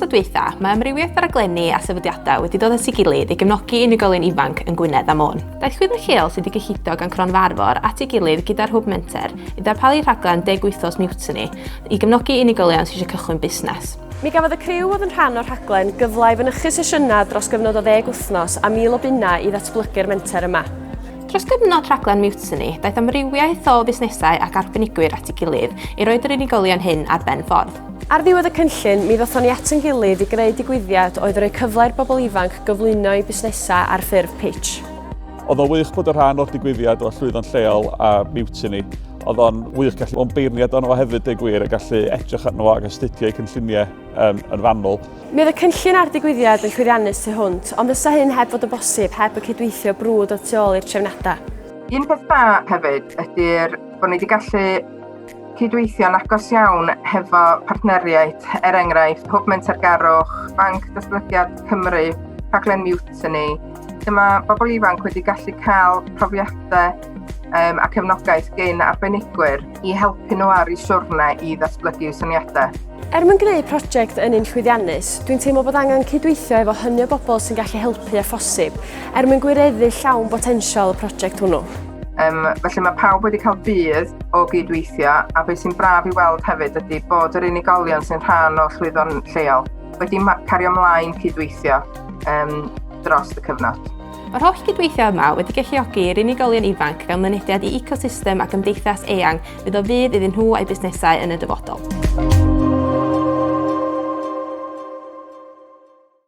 wythnosau dwytha, mae amrywiaeth o raglenni a sefydliadau wedi dod at ei gilydd i gefnogi unigolion ifanc yn Gwynedd a Môn. Daeth Chwyddo Lleol sydd wedi gyllido gan Cronfa Arfor at ei gilydd gyda'r Hwb Menter i ddarparu rhaglen deg wythnos Mutiny i gefnogi unigolion sydd eisiau cychwyn busnes. Mi gafodd y criw oedd yn rhan o'r rhaglen gyfle i fynychu sesiynau dros gyfnod o ddeg wythnos a 1,000 o bunnau i ddatblygu'r menter yma. Dros gyfnod rhaglen Mutiny, daeth amrywiaeth o fusnesau ac arbenigwyr at ei gilydd i roed yr unigolion hyn ar ben ffordd. Ar ddiwedd y cynllun, mi ddothon ni at ein gilydd i greu digwyddiad oedd yn rhoi cyfle i'r bobl ifanc gyflwyno eu busnesau ar ffurf pitch. Oedd o'n wych bod yn rhan o'r digwyddiad o Llwyddo'n Lleol a Mutiny. Oedd o'n wych gallu bod yn beirniad arno fo hefyd, deud gwir, a gallu edrych arno fo ac astudio eu cynlluniau um, yn fanwl. Mi oedd y cynllun a'r digwyddiad yn llwyddiannus tu hwnt, ond fysa hyn heb fod yn bosib heb y cydweithio brwd oedd tu ôl i'r trefniadau. Un peth da hefyd ydy'r bod ni wedi gallu cydweithio'n agos iawn hefo partneriaid, er enghraifft Hwb Mentergarwch, Banc Datblygiad Cymru, Rhaglen Mutiny, lle mae bobl ifanc wedi gallu cael profiadau um, a cefnogaeth gen arbenigwyr i helpu nhw ar eu siwrne i ddatblygu eu syniadau. Er mwyn gwneud prosiect yn un llwyddiannus, dwi'n teimlo bod angen cydweithio efo hynny o bobl sy'n gallu helpu â phosib, er mwyn gwireddu llawn botensial y prosiect hwnnw. Um, felly mae pawb wedi cael budd o gydweithio a beth sy'n braf i weld hefyd ydy bod yr unigolion sy'n rhan o Llwyddo'n Lleol wedi cario ymlaen cydweithio um, dros y cyfnod. Mae'r holl gydweithio yma wedi galluogi i'r unigolion ifanc gael mynediad i ecosystem a gymdeithas eang fydd o fudd iddyn nhw a'u busnesau yn y dyfodol.